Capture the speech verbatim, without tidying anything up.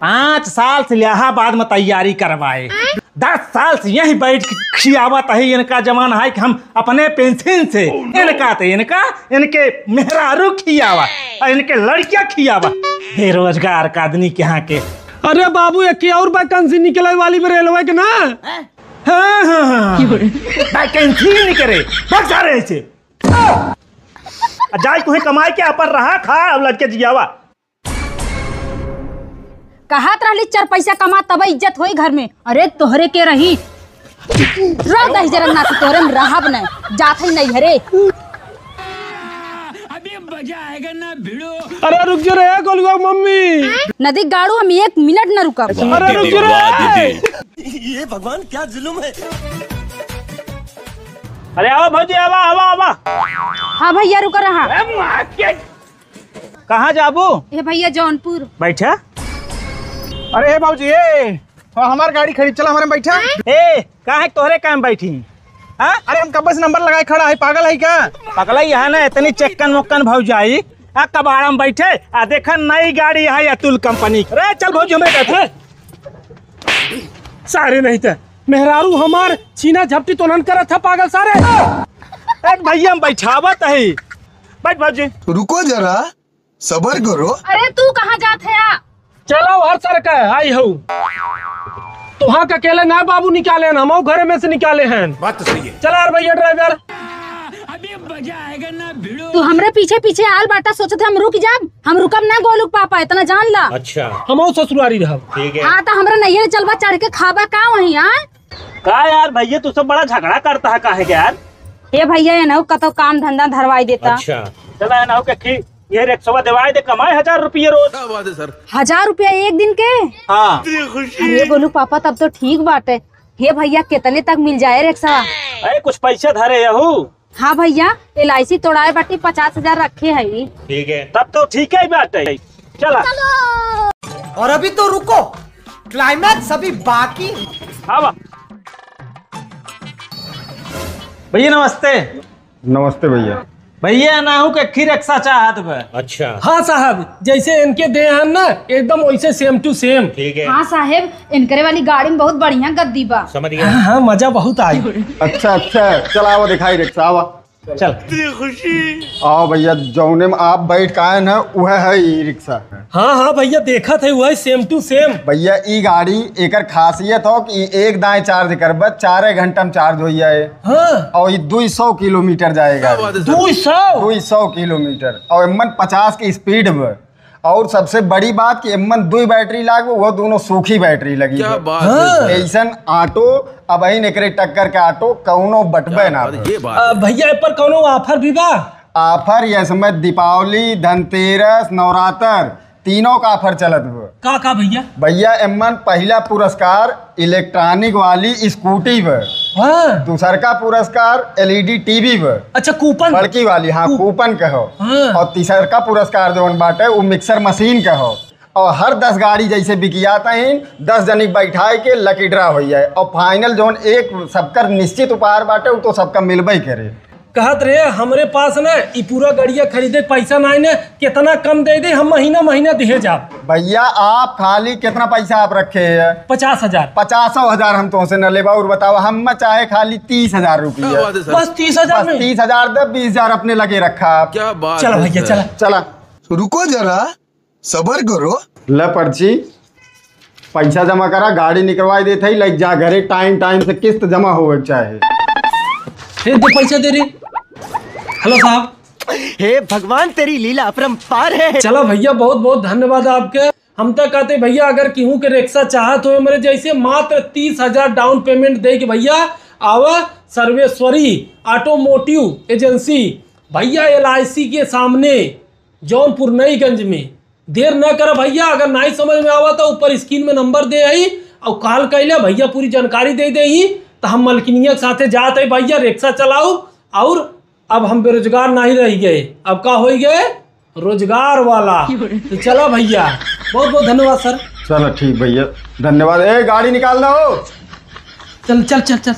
पाँच साल से इलाहाबाद में तैयारी करवाए, दस साल से यहीं बैठ के खियावत है। इनका जमाना है कि हम अपने पेंशन से, इनका तो इनका, इनके मेहरारू खियावा और इनके लड़कियां खियावा। बेरोजगार का आदमी के यहाँ के। अरे बाबू, एक ही और वैकेंसी निकले वाली बा रेलवे के ना। हाँ, हाँ, हाँ। वैकेंसी निकले, बहुत सारे ऐसे। आ जाए तुम्हें कमाई के, अपन रहा, खा, अब लड़के जियावा। कहत रहली, चार पैसा कमा, तब इज्जत होई घर में। अरे, तोहरे के रही। रह दही जरा नाती, तोहरे में रहब नहीं। जात ही नहीं हरे। अबे मजा आएगा ना भिड़ो। अरे, रुक जो रे, गोलुआ मम्मी। नदी गाड़ू, हम एक मिनट न रुकब। अरे, रुक जो रे। ये भगवान, क्या जुल्म है। अरे, आवा भौजी, आवा, आवा, आवा। हाँ भैया, रुका रहा। अरे, माँ के कहाँ जाबू? ए भैया, जौनपुर। बैठा। अरे हे बाबूजी, ए, थोड़ा हमार गाड़ी खड़ी, चला हमारे में बैठा। ए, काहे तोहरे काम बैठी? हाँ? अरे हम कब से नंबर लगाए खड़ा है, पागल है क्या? पगला यहाँ ना, इतनी चेक्कन मोक्कन भौजाई, आ कबाड़ा में बैठे, आ देखा नई गाड़ी है अतुल कंपनी। अरे चल भौजी, हमें बैठे। सारे नहीं थे, मेहरारू हमार छीना झपटी तो नन करत था, पागल सारे। ए भैया, हम बैठावत है, बैठ भौजी। रुको जरा, सबर करो। अरे तू कहाँ जात है आ? चलो हर सर का आई हूँ। तुहाँ का अकेले ना बाबू निकाले हैं, हम घरे में से निकाले हैं। बात तो सही है। चला यार भैया ड्राइवर। अभी मजा आएगा ना भिड़ो। तू हमरे पीछे पीछे आल बाटा, सोचत है हम रुक जाब? हम रुकब ना गोलू के पापा, इतना जान ला। अच्छा। हम ससुरारी रहब। ठीक है। हाँ तो हमरा नैहर चलबा, चढ़ के खाबा का वहीं, हाँ? का यार भैया, तू सब बड़ा झगड़ा करता है काहे के यार? ए भैया, एनहु कतौ काम धंधा धरवाई देता। अच्छा। चला एनहु के खी-, ये रिक्शवा देवाई दे, कमाए हजार रुपये रोज। क्या बात है सर। हजार रुपया एक दिन के? हाँ। अरे बोलू पापा, तब तो ठीक बाटे। हे भैया, कितने तक मिल जाए रिक्शा? अरे कुछ पैसा धरे यहू। हाँ भैया, एल आई सी तोड़ाए बाटी, पचास हजार रखे है। ठीक है, तब तो ठीक है बाटे। चला। और अभी तो रुको, क्लाइमैक्स अभी बाकी। आवा। भैया नमस्ते। नमस्ते भैया। भैया एनहु के खी रिक्शा चाहत बा। अच्छा। हाँ साहब, जैसे इनके दे हैं ना, एकदम वैसे same to same। ठीक है। हाँ साहेब, इनकरे वाली गाड़ी में बहुत बढ़िया गद्दी बा। समझ गया। हाँ, हाँ, मजा बहुत आई। अच्छा, अच्छा, चला आवा दिखाई रिक्शा, आवा। चल। आओ भैया, जौने में आप बैठ के आए ना, वह है ई रिक्शा। हाँ, हाँ भैया, देखत है, वह same to same। भैया, ई गाड़ी, एकर खासियत हो कि एक दाएं चार्ज करबे, चारे घंटा में चार्ज हो जाए। हाँ। और ई दुई सौ किलोमीटर जाएगा। क्या बात है सर? दुई सौ? दुई सौ किलोमीटर। और एमन पचास की स्पीड बा। और सबसे बड़ी बात कि एमन दुई बैटरी लागबे, वो दोनों सूखी बैटरी लगी क्या है। बात है हाँ। सर? ऐसन ऑटो, अब ही एकरे टक्कर के ऑटो कौनो बटबे क्या ना बात है, बे। ये बात अ, है। भैया, ए पर कौनो ऑफर भी बा? ऑफर ये समय दीपावली, धनतेरस, नवरात्र, तीनों का ऑफर चलत बा। का, का भैया? भैया, एमन पहिला पुरस्कार इलेक्ट्रॉनिक वाली स्कूटी बा। हाँ। दूसर का पुरस्कार एल ई डी टी वी बा। अच्छा, कूपन? बड़की वाली, हाँ, कू-, कूपन कहो। हाँ। और तीसर का पुरस्कार जौन बाटे, वो मिक्सर मशीन कहो। और हर दस गाड़ी जैसे बिकियात हैं, दस जनी बैठाए के लकी ड्रा हो जाए। और फाइनल जौन एक सबकर निश्चित उपहार बाटे, वो तो सबका मिलबे करे। कहत रहे, "हमरे पास ना ई पूरा गड़िया खरीदे पैसा नाई ने, कितना कम दे दे, हम महीना महीना दिहे जाब।" भैया, आप खाली कितना पैसा आप रखे हैं? पचास हजार। पचासौ हजार हम तुमसे न लेबा। और बताओ, हम चाहे खाली तीस हजार रुपया। क्या बात है सर? बस तीस हजार बस में? तीस हजार दे, बीस हजार अपने लगे रखा आप। क्या बात चला है भैया, सर? चला। चला। रुको जरा, सबर करो। ले पर्ची, पैसा जमा करा, गाड़ी निकलवाई देत है, ले जा घरे, टाइम टाइम से किस्त जमा होवे के चाहे। हे दे पैसा दे रे। हेलो साहब। हे भगवान, तेरी लीला अपरंपार है। चला भैया, बहुत बहुत धन्यवाद आपके। हम तो कहते भैया, अगर केहू के रिक्शा चाहत हो हमरे जैसे, मात्र तीस हजार डाउन पेमेंट दे के भैया आवा सर्वेश्वरी ऑटोमोटिव एजेंसी भैया, एल आई सी के सामने, जौनपुर नईगंज में। देर न कर भैया, अगर नाई समझ में आवा तो ऊपर स्क्रीन में नंबर दे आई और कॉल कैले भैया पूरी जानकारी दे दे ही। तो हम मलकिनिया के साथे जात है भैया, रिक्शा चलाऊ। और अब हम बेरोजगार नहीं रह गए, अब का हो गए, रोजगार वाला। तो चला भैया, बहुत बहुत धन्यवाद सर। चलो ठीक भैया, धन्यवाद। ए, गाड़ी निकाल दो। चल चल चल चल।